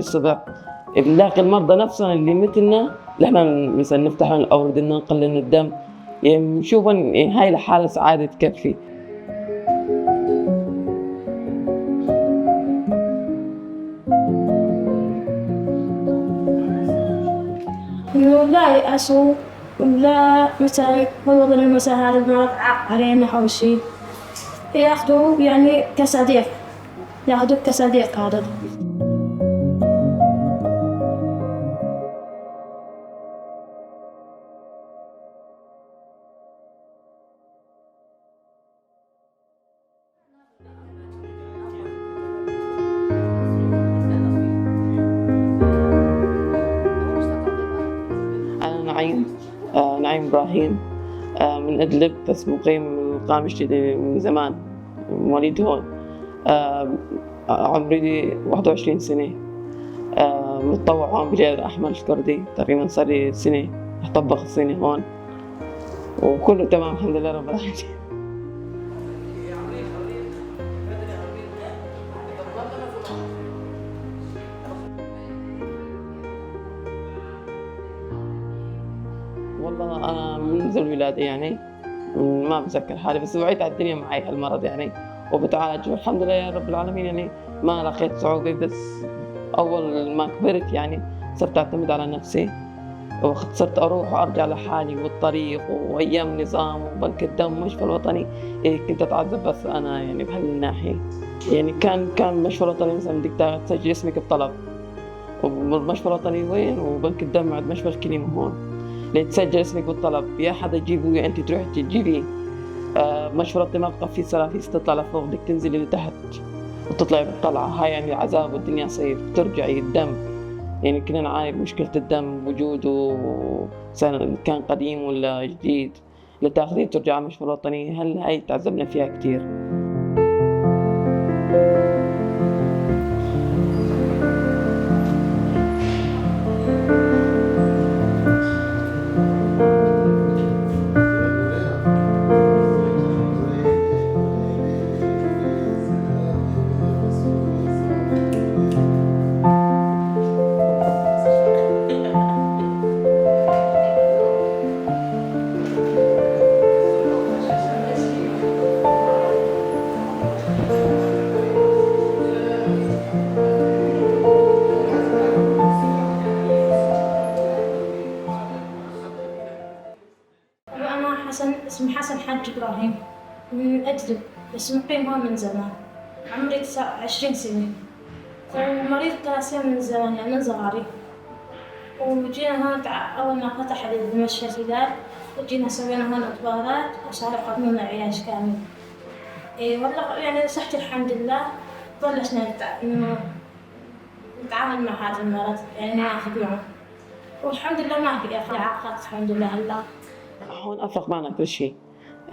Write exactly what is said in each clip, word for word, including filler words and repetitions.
الصبح بنلاقي المرضى نفسهم اللي مثلنا، نحن مثلًا نفتح لهم الأوردة، ننقل لهم الدم، يعني بنشوفهم، يعني هاي الحالة سعادة تكفي. لا ييأسوا، لا مثلًا والله مثلًا هذا المرض عاق علينا أو شي، ياخدوه يعني كصديق، ياخدوه كصديق هذا. أنا نعيم، آه، نعيم إبراهيم، آه، من إدلب، بس مقيم من مقام جديد من زمان، مواليد هون. آه، عمري واحد وعشرين سنة. آه، متطوع هون بالهلال الأحمر الكردي، تقريبًا صار لي سنة، طبخ سنة هون. وكله تمام، الحمد لله رب العالمين. والله أنا منذ الولادة يعني، ما بتذكر حالي، بس وعيت على الدنيا معي هالمرض يعني، وبتعالج، والحمد لله يا رب العالمين يعني. ما لقيت صعوبة، بس أول ما كبرت يعني صرت أعتمد على نفسي، وقت صرت أروح وأرجع لحالي والطريق وأيام نظام وبنك الدم والمشفى الوطني. إيه، كنت أتعذب بس أنا يعني بهالناحية. يعني كان، كان المشفى الوطني مثلًا بدك تسجلي اسمك بطلب، والمشفى الوطني وين؟ وبنك الدم عند مشفى الكليم هون. لتسجل اسمك بالطلب، يا حدا يجيبه يا أنت تروحي تجيبيه. آه، مشفى الوطني ما بقى فيه سلافيس تطلع لفوق، بدك تنزلي لتحت وتطلعي بالطلعة. هاي يعني عذاب والدنيا صيف، بترجعي الدم. يعني كنا نعاني بمشكلة الدم، وجوده سواء كان قديم ولا جديد. لتاخذيه وترجعي على المشفى الوطني، هل هاي تعذبنا فيها كتير. أنا حسن، اسمي حسن حاج إبراهيم، من أدلب، بس مقيم هون من زمان. عمري تسع، عشرين سنة. ومريض ثلاثية من زمان، يعني من صغري. وجينا هون تع-، أول ما فتح المشفى الهلال، جينا سوينا هون إطبارات وصار قدمونا علاج كامل. إيه والله، يعني صحتي الحمد لله، بلشنا نتع-، إنه نتعامل مع هذا المرض، يعني ناخذ معه. والحمد لله ما في إعاقات، الحمد لله هلا. هون أفرق معنا كل شيء.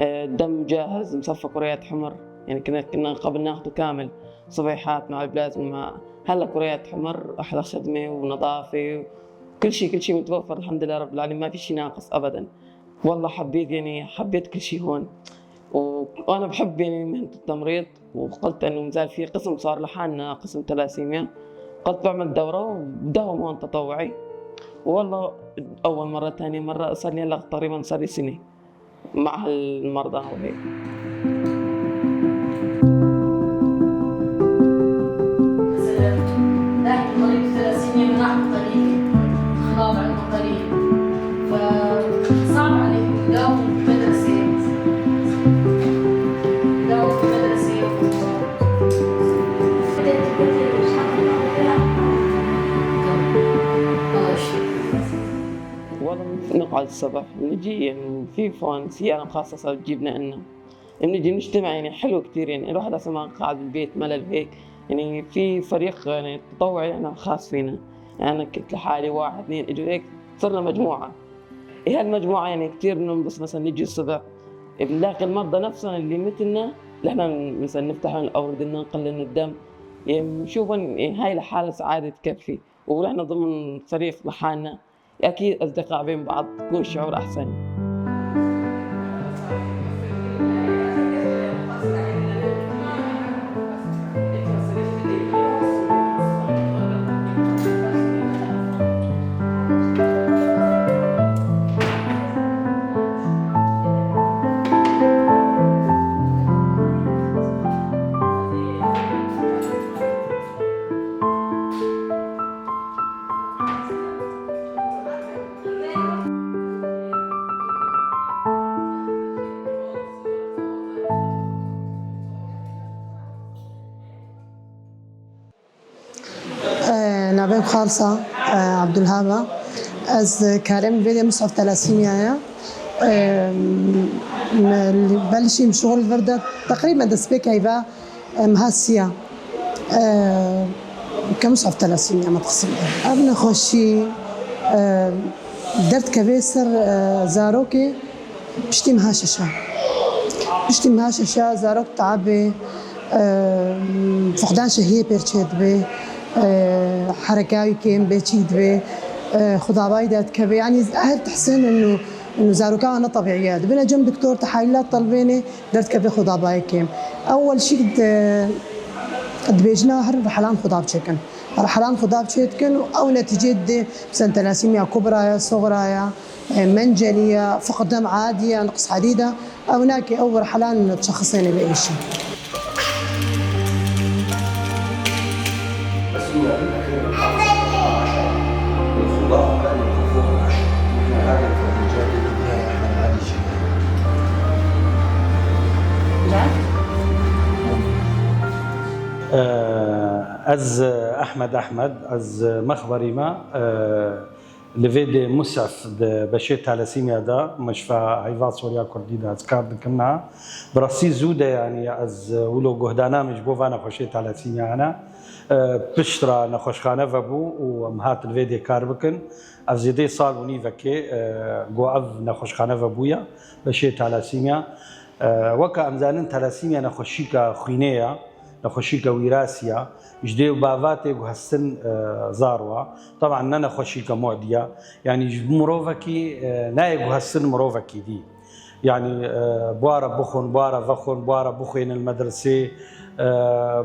آه، الدم جاهز، مصفى كريات حمر. يعني كنا، كنا قبل ناخده كامل، صفيحات مع البلازما. هلا كريات حمر، أحلى خدمة ونظافة. كل شيء، كل شيء متوفر، الحمد لله رب العالمين، ما في شيء ناقص أبدًا. والله حبيت، يعني، حبيت كل شيء هون. و-، وأنا بحب، يعني، مهنة التمريض، وقلت إنه مازال في قسم صار لحالنا، قسم ثلاسيميا. قلت بعمل دورة وبداوم هون تطوعي. والله أول مرة، تاني مرة، صار لي هلأ تقريبًا صار لي سنة مع هالمرضى هؤلاء. مثلًا، ذاك المريض الثلاسيميا مناعته قليلة، الخضار عنده قليل، فصعب عليه إنه يداوم بمدرسة، يداوم بمدرسة و-، الله يشفيك. والله نقعد الصبح نجي، يعني، في فان سيارة مخصصة تجيبنا إلنا. بنيجي نجتمع، يعني، حلو كتير، يعني، الواحد أصلًا ما قاعد بالبيت ملل هيك. يعني، في فريق، يعني، تطوعي إحنا خاص فينا. يعني، أنا كنت لحالي، واحد، اثنين، إجوا هيك، صرنا مجموعة. إيه، هالمجموعة، يعني، كتير بننبسط، مثلًا، نجي الصبح، بنلاقي المرضى نفسهم اللي مثلنا، اللي إحنا، مثلًا، نفتح لهم الأوردة، ننقل لهم الدم. يعني، بنشوفهم، يعني، هاي الحالة سعادة تكفي. ونحن ضمن فريق لحالنا، أكيد أصدقاء بين بعض بكون الشعور أحسن. Navê xalsa, e, Abdulhab e. Ez karê min vêdê Mus'ab Telasîmya ye. E, me, belişîm şixul vir de teqrîben destpêkê heyva, e, meha sî ya. E, ke Mus'ab Telasîmya me diqisimin. Ev nexweşî, e, derdikeve ser, e, zarokê, Piştî meha şeşa. Piştî meha şeşa zarok teabê, e, fuqdan şehiyê pêr çêdibe, e, hereka wî kêm bê çîk dibe, e, xudabayî derdikeve. Yanî her tihsin û, û zaroka wana tebîî ye. Dibine cem doktor, tehayilat telbênê derdikeve xudabayî kêm. Ewel şîk di, dibêjina her rihelan xuda biçêkin. Rihelan xuda biçêdikin û ew netîcê dide, mesela telasîmya kubra ye, soxra ye. E, menceliye, fıqdem adiye, nıqs hadide, ew nake ew werhelan çaxisêne ve êşî. E, ez Ehmed Ehmed, ez mexberî me, e, Li vê dê Musef di beşê talasîmya de, Muşfa Heyva Soriya Kurdî de ez kar dikim niha. Bi rastî zû de, yanî ez wilo guhdana min ji bo va nexweşê talasîmya hene. E, pişt re nexweşxane vebû û em hat li vê dê kar bikin. Ev zêdeyê sal û nîvekê, e, go ev nexweşxane vebûye, beşê talasîmya. E, weke em zanin talasîmya nexweşîka xwînê ye. Nexweşîke wîrasî ya, ji dê û bava tê guhestin, e, zarwa. Teban ne nexweşîke mu'dî ya. Yanî ji mirovekî, e, nayê guhestin mirovekî dî. Yanî, e, bi wa re bixwin, bi wa re vexwin, bi wa re bixwînin li medresê, e,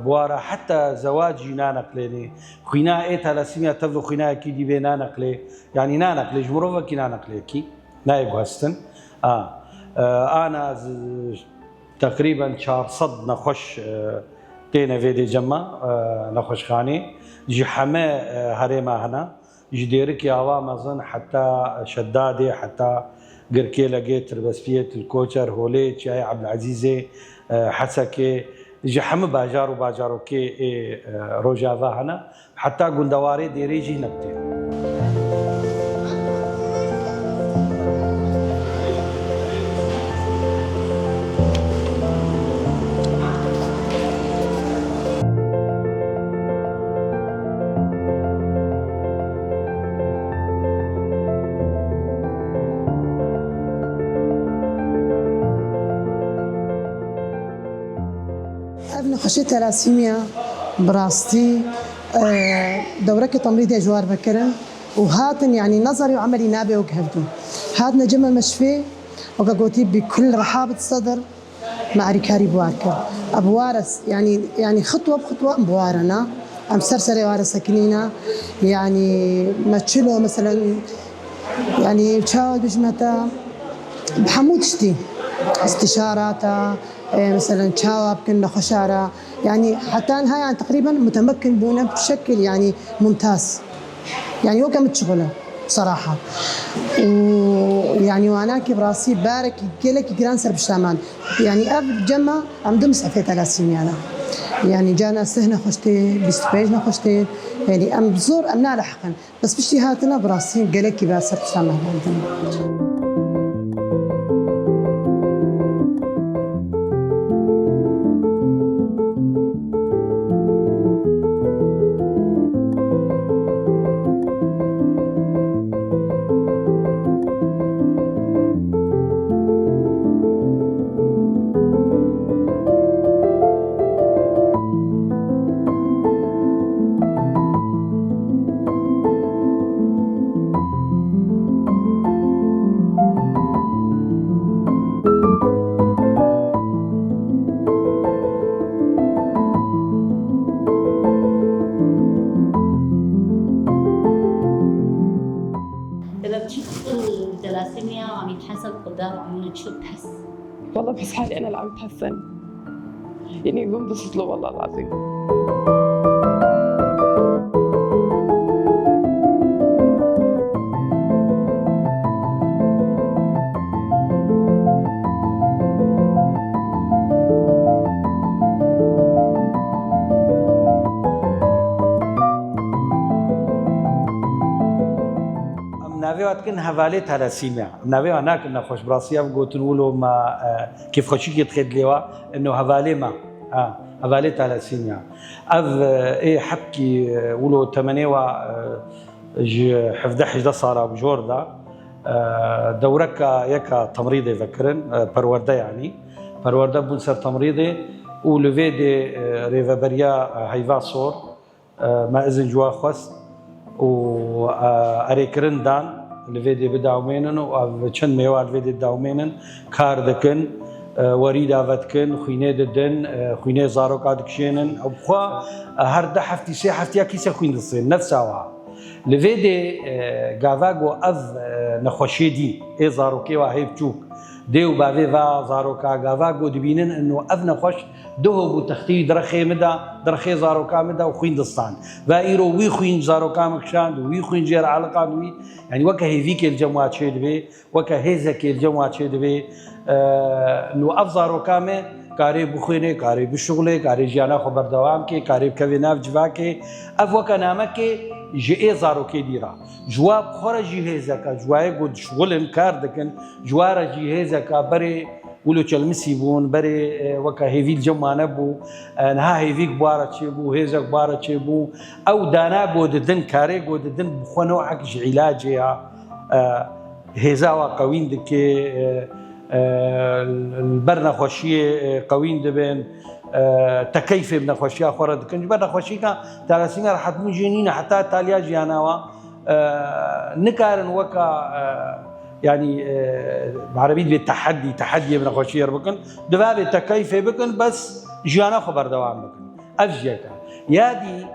bi wa re heta zewac jî naneqlênê. Xwîna ê talasîmya tev li xwînayekî dî bê naneqlê. Yanî naneqlê, ji mirovekî naneqlê kî. Nayê guhestin. A, e, ana z-, Teqrîben çar sed nexweş, e, têne vê dê cem me, e, nexweşxanê. Ji heme, e, herêma hene. Ji Dêrikê Awa Mezin heta Şedadê, heta Girkê Legê, Tirbespiyê, Til Koçer, Holê, Çiyayê Ebdilezîzê, e, Hesekê. Ji hemî bajar û bajarokê ê, e, Rojava hene. Heta gundewarê Dêrê jî hinek tê. Ev nexweşê telasîmya bi rastî, e, dewreke temrîdê ji war vekirin û hatin, yanî nezerî û emelî nabe wek hevdû. Hatine cem me meşfê, weke gotî bi kul rehabet sedr me erîkarî bi war kir. Ev bi war e, yanî, yanî xitwe bi xitwe em bi war e, na? Em ser serê war e sekinîne. Yanî me çilo, meselen, yanî çawa dijme te bi hemû tiştî, îstîşara te, e, meselen çawa bikin nexweşa re. Yanî heta niha, yanî teqrîben mutemekin bûne bi şekil, yanî mumtaz. Yanî weke min çixul e, seraha. Û yanî wanakî bi rastî barekî gelekî giran ser pişta me. Yanî ev cem me, em du misafê telasîmiyane. Yanî carna sih nexweş tê, bîst û pênc nexweş tê. Yanî em zor, em nalehiqin. Bes piştî hatine bi rastî gelekî ber ser pişta me hevdin. سبب چی؟ تو تلاسیمیا عم يتحسن قدام عيون شو بحس؟ والله بحس حالي أنا اللي عم بتحسن. يعني بنبسط له والله العظيم. Dikin hevalê talasîmya. Navê wan nakin nexweş, bi rastî ev gotin wilo me, e, kêfxweşîkê dixê dilê wa, ino hevalê me. Ha, hevalê talasîmya. Ev, e, ê hepkî, e, wilo temenê wa, e, ji hevdeh hejdeh sala bi jor de, e, dewreka yeka temrîdê vekirin, e, perwerde yanî. Perwerde bûn ser temrîdê û li vê dê, e, rêveberiya, e, Heyva Sor, e, me izin ji wa xwest û, e, erêkirin dan li vê dê bidawmênin û ev çend mêwa li vê dê dawmênin, kar dikin, e, werî dave dikin, xwînê didin, e, xwînê zaroka dikişênin. Ew bi xwe, e, her du heftî, sê heftiya kîse xwîn distên, nefsa wa. Li vê dê, e, gava ku ev, e, nexweşiyê dî, ê zarokê wa hê biçûk, dê û bavê va zaroka, gava ku dibînin ino ev nexweş duho bû textî direxê min de, direxê zaroka min de û xwîn distan. Va îro wî xwîn zaroka min kişand û wî xwîn jê re eliqand wî, yanî weke hêvîkê li cem wa çêdibê, weke hêzekê li cem wa çêdibê, e, no ev zaroka me karê bixwînê, karê bişuxulê, karê jiyana xwe berdewam kê, karê bikevê nav civakê. Ev weke namekê ji ê zarokê dî re. Ji wa bi xwe re jî hêzeke, ji wayê ku dişuxulin, kar dikin, ji wa re jî hêzeke berê wilo çelmisî bûn, berê, e, weke hêvî li cem wan nebû, e, niha hêvîk bi wa re çêbû, hêzek bi wa re çêbû. Ew dana ku didin, karê ku didin bi xwe newek ji îlacê ya, e, hêza wa qewîn dike, e, e, li ber nexweşiyê, e, qewîn dibin, e, tekeyfê bi nexweşiya xwe re dikin. Ji ber nexweşiyeka talasîmya rehetbûn jê nîne, heta taliya jiyana wa, e, nikarin weka, e, yanî, e, bi erebî dibê tehedî, tehediyê bi nexweşiyê re bikin. Divê vê tekeyfê bikin, bes jiyana xwe berdewam bikin. Ev jî yek e. Ya dî,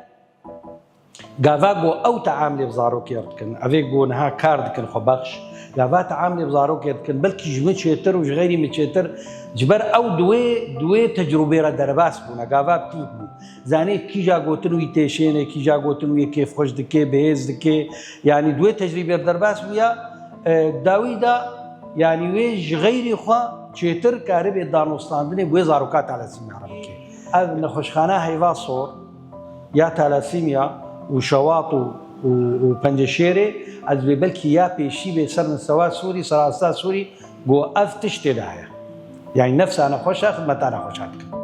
gava ku ew teamlê bi zarokê re dikin, evê ku niha kar dikin xwebexş, gava teamlê bi zarokê re dikin, belkî ji min çêtir û ji xeyrî min çêtir, ji ber ew di wê, di wê tecrûbê re derbas bûne, gava bi tîk bû. Zanê kîja gotin wî têşêne, kîja gotin wî kêfxweş dike, bihêz dike. Yanî di wê tecrûbê re derbas bûye, e, dawî de, yanî wê ji xeyrî xwe çêtir karibê danûstandinê bi wê zaroka talasîmya re bike. Ev nexweşxana Heyva Sor, ya talasîmya û şewat û, û, û penceşêrê, ez dibê belkî ya pêşî bê ser nisewa Sûrî, serasta Sûrî, ku ev tişt tê de heye. Yanî nefsa nexweşa xidmeta nexweşa dikin.